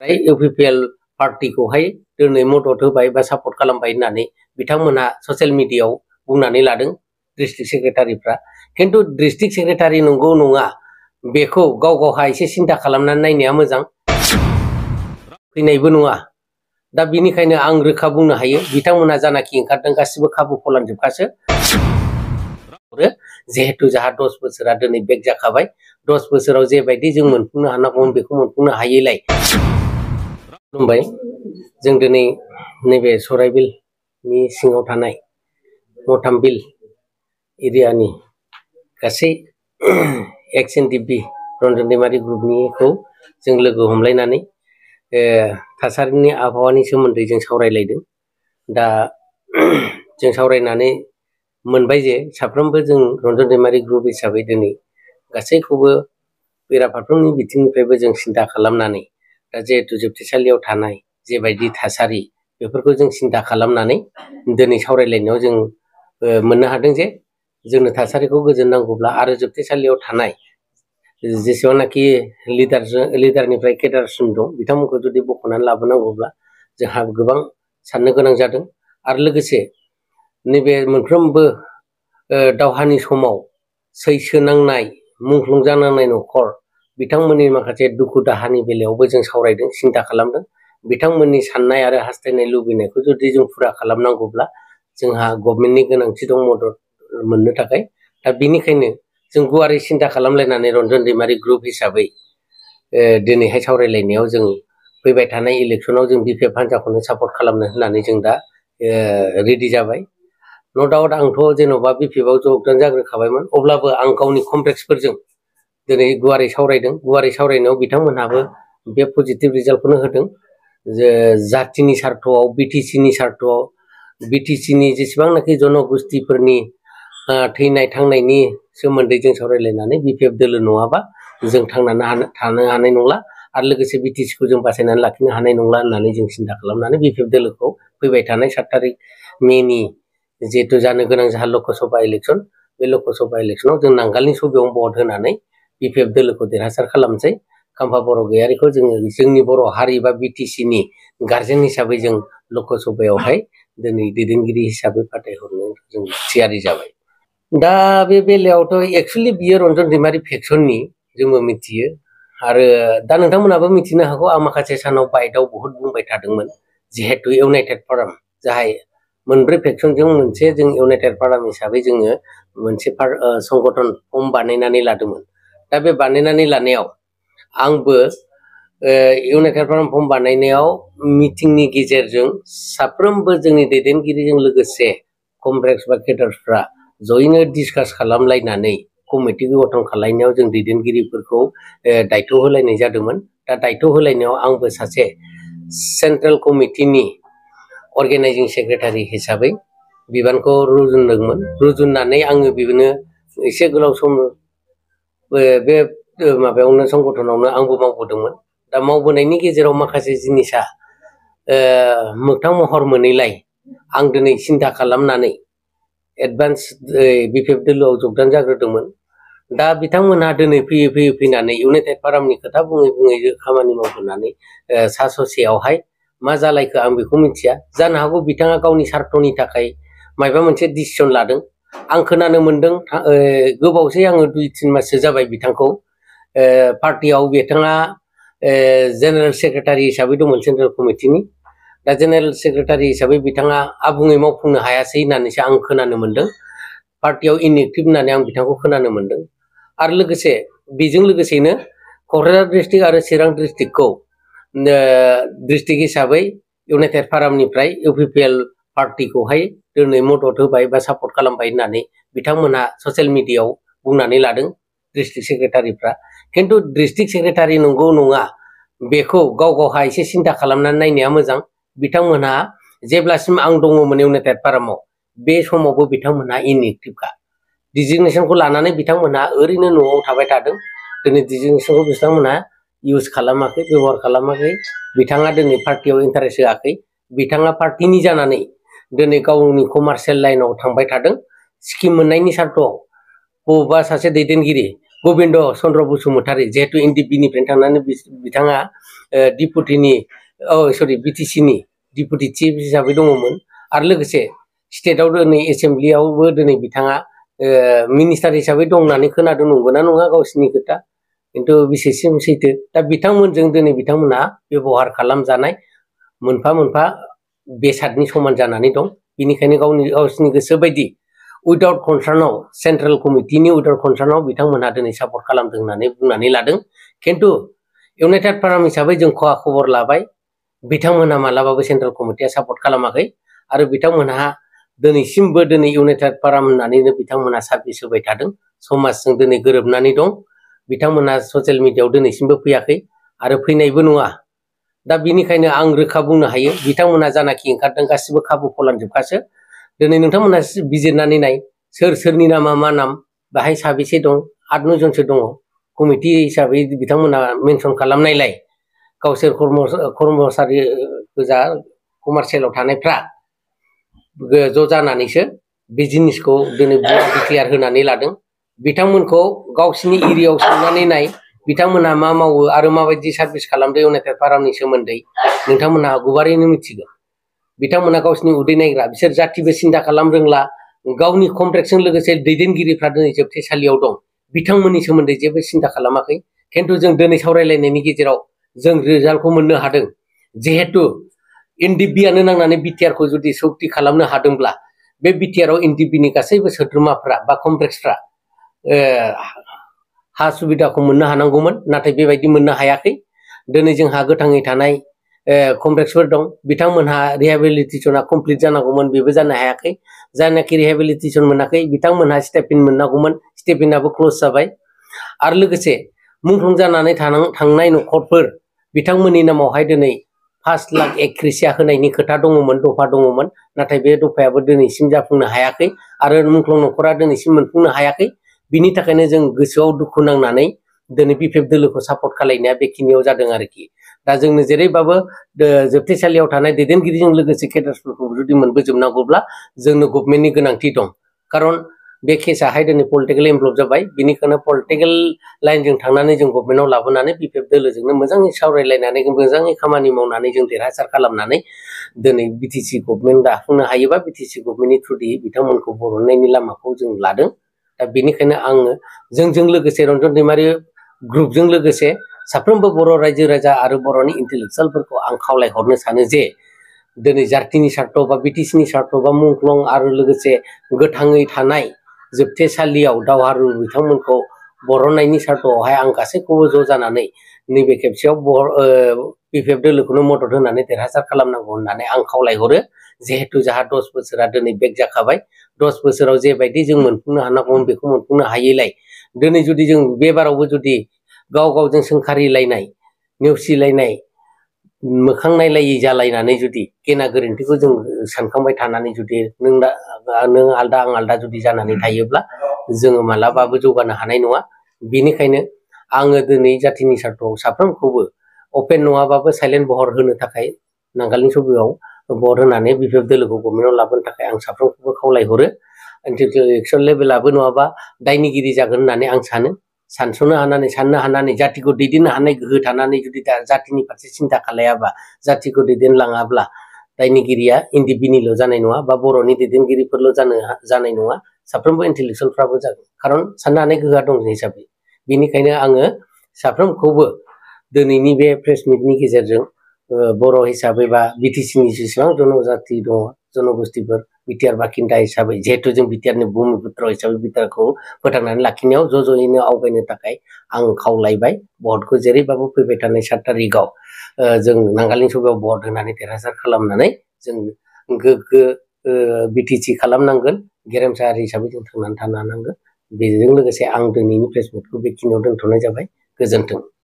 UPPL पार्टीखौहाय दिनै मदद होबाय बा सापर्ट खालामबाय होननानै बिथांमोनहा ससियेल मिडियायाव बुंनानै लादों डिस्ट्रिक्ट सेक्रेटारिफ्रा। खिन्थु डिस्ट्रिक्ट सेक्रेटारि नंगौ नङा बेखौ गाव गावहा एसे सिन्था खालामनानै नायनाया मोजां। फैनायबो नङा। दा बिनिखायनो आं रोखा बुंनो हायो बिथांमोना जानाखि ओंखारदों गासिबो खाबुखौ लांजोबखासो। जिहेतु जाहा 10 बोसोरा दिनै बेक जाखाबाय। 10 बोसोराव जेबायदि जों मोनफुंनो हानांगौमोन बेखौ मोनफुंनो हायैलाय खुलुमबाय। जों दिनै नैबे सराइबिलनि सिङाव थानाय मथामबिल एरियानि गासै एक्स एनडिपि रन्जन दैमारि ग्रुपनिखौ जों लोगो हमलायनानै थासारिनि आबहावानि सोमोन्दै जों सावरायलायदों। दा जों सावरायनानै मोनबाय जे साफ्रोमबो जों रन्जन दैमारि ग्रुप हिसाबै दिनै गासैखौबो बेराफारफ्रोमनि बिथिंनिफ्रायबो जों सिन्था खालामनानै दा जिहेतु जोबथेसालियाव थानाय जेबायदि थासारि बेफोरखौ जों सिन्था खालामनानै दिनै सावरायलायनायाव जों मोननो हादों जे जोंनो थासारिखौ गोजोन नांगौब्ला आरो जोबथेसालियाव थानाय जेसेबांनाखि लिडारनिफ्राय केडारसिम दं बिथांमोनखौ जुदि बख'नानै लाबोनांगौब्ला जोंहा गोबां साननो गोनां जादों। आरो लोगोसे नैबे मोनफ्रोमबो दावहानि समाव सैसो नांनाय मुंख्लं जानांनाय न'खर बिथांमोननि माखासे दुखु दाहानि बेलायावबो जों सावरायदों सिन्था खालामदों। बिथांमोननि साननाय आरो हास्थायनाय लुबैनायखौ जुदि जों फुरा खालामनांगौब्ला जोंहा गभर्नमेन्टनि गोनांथि दं मदद मोननो थाखाय। दा बिनिखायनो जों गुवारै सिन्था खालामलायनानै रन्जन दैमारि ग्रुप हिसाबै दिनैहाय सावरायलायनायाव जों फैबाय थानाय इलेक्सनाव जों बिपिएफ हान्जाखौनो सापर्ट खालामनो होननानै जों दा रेडि जाबाय। न' डाउट आंथ' जेन'बा बिपिएफआव जगदान जाग्रोखाबायमोन अब्लाबो आं गावनि कमप्लेक्सफोरजों दिनै गुवारै सावरायदों। गुवारै सावरायनायाव बिथांमोनहाबो बे पजिटिभ रिजाल्टखौनो होदों जे जाथिनि सार्थआव बिटिसिनि सार्थआव बिटिसिनि जेसेबांनाखि जनगोष्ठीफोरनि थैनाय थांनायनि सोमोन्दै जों सावरायलायनानै बिपिएफ दोलो नङाबा जों थांनानै थानो हानाय नंला आरो लोगोसे बिटिसिखौ जों बासायनानै लाखिनो हानाय नंला होननानै जों सिन्था खालामनानै बिपिएफ दोलोखौ फैबाय थानाय 7 तारिख मेनि जिहेतु जानो गोनां जाहा लकसभा इलेक्सन बे लकसभा इलेक्सनाव जों नांगालनि सबियाव भट होनानै बिपिएफ दोलोखौ देरहासार खालामसै। खाम्फा बर' गयारिखौ जोङो जोंनि बर' हारि बा बिटिसिनि गार्जेन हिसाबै जों लकसभायावहाय दिनै दैदेनगिरि हिसाबै फाथायहरनो जों थियारि जाबाय। दा बे बेलायावथ' एक्सुअलि बियो रन्जन दैमारि फेक्सननि जोंबो मिथियो आरो दा नोंथांमोनाबो मिथिनो हागौ आं माखासे सानाव बाइटआव बहुद बुंबाय थादोंमोन जिहेतु इउनाइटेड फाराम जाहाय मोनब्रै फेक्सनजों मोनसे जों इउनाइटेड फाराम हिसाबै जोङो मोनसे संगठन फर्म बानायनानै लादोंमोन। दा बे बानायनानै लानायाव आंबो इउनाइटेड फाराम फर्म बानायनायाव मिटिंनि गेजेरजों साफ्रोमबो जोंनि दैदेनगिरिजों लोगोसे कमप्लेक्स बा केडारफ्रा जयैनो डिसकास खालामलायनानै कमिटि गठन खालामनायाव जों दैदेनगिरिफोरखौ दायथ' होलायनाय जादोंमोन। दा दायथ' होलायनायाव आंबो सासे सेन्ट्रेल कमिटिनि अर्गेनाइजिं सेक्रेटारि हिसाबै बिबानखौ रुजुनदोंमोन। रुजुननानै आङो बेनो एसे गोलाव सम बे माबायावनो संगठनावनो आंबो मावबोदोंमोन। दा मावबोनायनि गेजेराव माखासे जिनिसा मोगथां महर मोनैलाय आं दिनै सिन्था खालामनानै एडभान्स बिपिएफ दोलोआव जगदान जाग्रोदोंमोन। दा बिथांमोनहा दिनै फैनानै इउनाइटेड फारामनि खोथा बुङै बुङै खामानि मावबोनानै सा ससेयावहाय मा जालायखो आं बेखौ मिथिया। जानो हागौ बिथाङा गावनि सार्थनि थाखाय माबा मोनसे डिसिसन लादों। आं खोनानो मोनदों गोबावसै आङो 2-3 माससो जाबाय बिथांखौ पार्टियाव बिथाङा जेनेरेल सेक्रेटारि हिसाबै दंमोन सेन्ट्रेल कमिटिनि। दा जेनेरेल सेक्रेटारि हिसाबै बिथाङा आबुङै मावफुंनो हायासै होननानैसो आं खोनानो मोनदों। पार्टियाव इनएक्टिभ होननानै आं बिथांखौ खोनानो मोनदों। आरो लोगोसे बेजों लोगोसेनो क'क्राझार डिस्ट्रिक्ट आरो चिरां डिस्ट्रिक्टखौ डिस्ट्रिक्ट हिसाबै इउनाइटेड फारामनिफ्राय इउपिपिएल पार्टिखौहाय दिनै मदद होबाय बा सापर्ट खालामबाय होननानै बिथांमोनहा ससियेल मिडियायाव बुंनानै लादों डिस्ट्रिक्ट सेक्रेटारिफ्रा। खिन्थु डिस्ट्रिक्ट सेक्रेटारि नंगौ नङा बेखौ गाव गावहा एसे सिन्था खालामनानै नायनाया मोजां। बिथांमोनहा जेब्लासिम आं दङमोन इउनाइटेड फारामाव बे समावबो बिथांमोनहा इनएक्टिभखा। डिजिगनेसनखौ लानानै बिथांमोनहा ओरैनो न'आव थाबाय थादों। दिनै डिजिगनेसनखौ बिथांमोनहा इउज खालामाखै बेबहार खालामाखै। बिथाङा दिनै पार्टियाव इन्टारेस्ट होआखै। बिथाङा पार्टिनि जानानै दिनै गावनि कमार्सियेल लाइनाव थांबाय थादों। स्किम मोननायनि सार्थआव बबेबा सासे दैदेनगिरि गबिन्द चन्द्र बसुमतारी जिहेतु एनडिपिनिफ्रायनो थांनानै बिथाङा डिपुटिनि सरि बिटिसिनि डिपुटि चिफ हिसाबै दङमोन आरो लोगोसे स्टेटआव दिनै एसेम्ब्लियावबो दिनै बिथाङा मिनिस्टार हिसाबै दं होननानै खोनादों नंगौना नङा गावसिनि खोथा खिन्थु बेसेसिम सैथो दा बिथांमोनजों दिनै बिथांमोना बेबहार खालामजानाय मोनफा मोनफा बेसादनि समान जानानै दं बेनिखायनो गावसिनि गोसो बायदि उइदाउट कनसार्नआव सेन्ट्रेल कमिटिनि उइदाउट कनसार्नआव बिथांमोनहा दिनै सापर्ट खालामदों होननानै बुंनानै लादों खिन्थु इउनाइटेड फाराम हिसाबै जों खबर लाबाय बिथांमोनहा मालाबाबो सेन्ट्रेल कमिटिया सापर्ट खालामाखै आरो बिथांमोनहा दिनैसिमबो दिनै इउनाइटेड फाराम होननानैनो बिथांमोनहा सार्भिस होबाय थादों समाजजों दिनै गोरोबनानै दं बिथांमोनहा ससियेल मिडियायाव दिनैसिमबो फैयाखै आरो फैनायबो नङा दा बिनिखायनो आं रोखा बुंनो हायो बिथांमोनहा जानाखि ओंखारदों गासिबो खाबु फलानजोबखासो दिनै नोंथांमोनहा बिजिरनानै नाय सोरनि नामा मा नाम बाहाय साबेसे दं 8-9 जनसो दङ कमिटि हिसाबै बिथांमोनहा मेनसन खालामनायलाय गावसोर कर्मचारि गोजा कमार्शियेलाव थानायफ्रा ज' जानानैसो बे जिनिसखौ दिनै डिक्लेयार होनानै लादों बिथांमोनखौ गावसिनि एरियायाव सोंनानै नाय बिथांमोनहा मा मावो आरो माबायदि सार्भिस खालामदों इउनाइटेड फारामनि सोमोन्दै नोंथांमोनहा गुवारैनो मिथिगोन बिथांमोनहा गावसिनि उदै नायग्रा बिसोर जातिबो सिन्था खालाम रोंला गावनि कमप्लेक्सजों लोगोसे दैदेनगिरिफ्रा दिनै जोबथेसालियाव दं बिथांमोननि सोमोन्दै जेबो सिन्था खालामाखै खिन्थु जों दिनै सावरायलायनायनि गेजेराव जों रिजाल्टखौ मोननो हादों जिहेतु एनडिबिआनो नांनानै बिटिआरखौ जुदि सक्ति खालामनो हादोंब्ला बे बिटिआरआव एनडिबिनि गासैबो सोद्रोमाफ्रा बा कमप्लेक्सफ्रा हा सुबिदाखौ मोननो हानांगौमोन नाथाय बेबायदि मोननो हायाखै दिनै जोंहा गोथाङै थानाय कमप्लेक्सफोर दं बिथांमोनहा रिहेबिलिटेसना कमप्लिट जानांगौमोन बेबो जानो हायाखै जायनाखि रिहेबिलिटेसन मोनाखै बिथांमोनहा स्टेपिन मोननांगौमोन स्टेपिनाबो क्लोज जाबाय आरो लोगोसे मुंख्लं जानानै थांनाय न'खरफोर बिथांमोननि नामावहाय दिनै 5 लाख एक्रेसिया होनायनि खोथा दङमोन दफा दङमोन नाथाय बे दफायाबो दिनैसिम जाफुंनो हायाखै आरो मुंख्लं न'खरा दिनैसिम मोनफुंनो हायाखै बिनि थाखायनो जों गोसोआव दुखु नांनानै दिनै बिपिएफ दोलोखौ सापर्ट खालायनाया बेखिनियाव जादों आरोखि दा जोंनो जेरैबाबो जोबथेसालियाव थानाय दैदेनगिरिजों लोगोसे केडार्सफोरखौ जुदि मोनबोजोबनांगौब्ला जोंनो गभर्नमेन्टनि गोनांथि दं खारन बे केसाहाय दिनै पलिटिकेल इनभल्भ जाबाय बिनिखायनो पलिटिकेल लाइनजों थांनानै जों गभर्नमेन्टआव लाबोनानै बिपिएफ दोलोजोंनो मोजाङै सावरायलायनानै मोजाङै खामानि मावनानै जों देरहासार खालामनानै दिनै बिटिसि गभर्नमेन्ट दाफुंनो हायोबा बिटिसि गभर्नमेन्टनि थ्रुयै बिथांमोनखौ बरननायनि लामाखौ जों लादों दा बेनिखायनो आङो जोंजों लोगोसे रन्जन दैमारि ग्रुपजों लोगोसे साफ्रोमबो बर' रायजो राजा आरो बर'नि इन्टेलेक्सुवेलफोरखौ आं खावलायहरनो सानो जे दिनै जातिनि सार्थ बा बिटिसिनि सार्थ बा मुंख्लं आरो लोगोसे गोथाङै थानाय जोबथेसालियाव दावहारु बिथांमोनखौ बरननायनि सार्थआवहाय आं गासैखौबो ज' जानानै नैबे खेबसेयाव बिपिएफ दोलोखौनो मदद होनानै देरहासार खालामनांगौ होननानै आं खावलायहरो जिहेतु जोंहा 10 बोसोरा दिनै बेक जाखाबाय 10 बोसोराव जेबायदि जों मोनफुंनो हानांगौमोन बेखौ मोनफुंनो हायैलाय दिनै जुदि जों बे बारावबो जुदि गाव गावजों सोंखारिलायनाय नेवसिलायनाय मोखां नायलायै जालायनानै जुदि गेना गोरोन्थिखौ जों सानखांबाय थानानै जुदि नों आलदा आं आलदा जुदि जानानै थायोब्ला जोङो मालाबाबो जौगानो हानाय नङा बेनिखायनो आङो दिनै जातिनि सार्थआव साफ्रोमखौबो अपेन नङाबाबो साइलेन्ट बहर होनो थाखाय नांगालनि सबियाव बहर होनानै बिपिएफ दोलोखौ गभर्नमेन्टआव लाबोनो थाखाय आं साफ्रोमखौबो खावलायहरो इन्टेलेक्सुवेल लेभेलाबो नङाबा दायनिगिरि जागोन होननानै आं सानस'नो हानानै साननो हानानै जातिखौ दैदेननो हानाय गोहो थानानै जुदि जातिनि फारसे सिन्था खालायाबा जातिखौ दैदेनलाङाब्ला दायनिगिरिया एनडिबिनिल' जानाय नङा बा बर'नि दैदेनगिरिफोरल' जानाय नङा साफ्रोमबो इन्टेलेक्सुवेलफ्राबो जागोन खारन साननो हानाय गोहोआ दं हिसाबै बेनिखायनो आङो साफ्रोमखौबो दिनैनि बे प्रेस मिटनि गेजेरजों बर' हिसाबै बा बिटिसिनि जेसेबां जनजाति दङ जनगोष्ठीफोर बिटिआर बाखिन्दा हिसाबै जिहेतु जों बिटिआरनि बुहुमपुत्र हिसाबै बिटिआरखौ फोथांनानै लाखिनायाव ज'यैनो आवगायनो थाखाय आं खावलायबाय भटखौ जेरैबाबो फैबाय थानाय 7 तारिखआव जों नांगालनि सबियाव भट होनानै देरहासार खालामनानै जों गोग्गो बिटिसि खालामनांगोन गेरेमसा हारि हिसाबै जों थांनानै थानो हानांगोन बेजों लोगोसे आं दिनैनि प्रेस मिटखौ बेखिनियाव दोनथ'नाय जाबाय गोजोन्थों।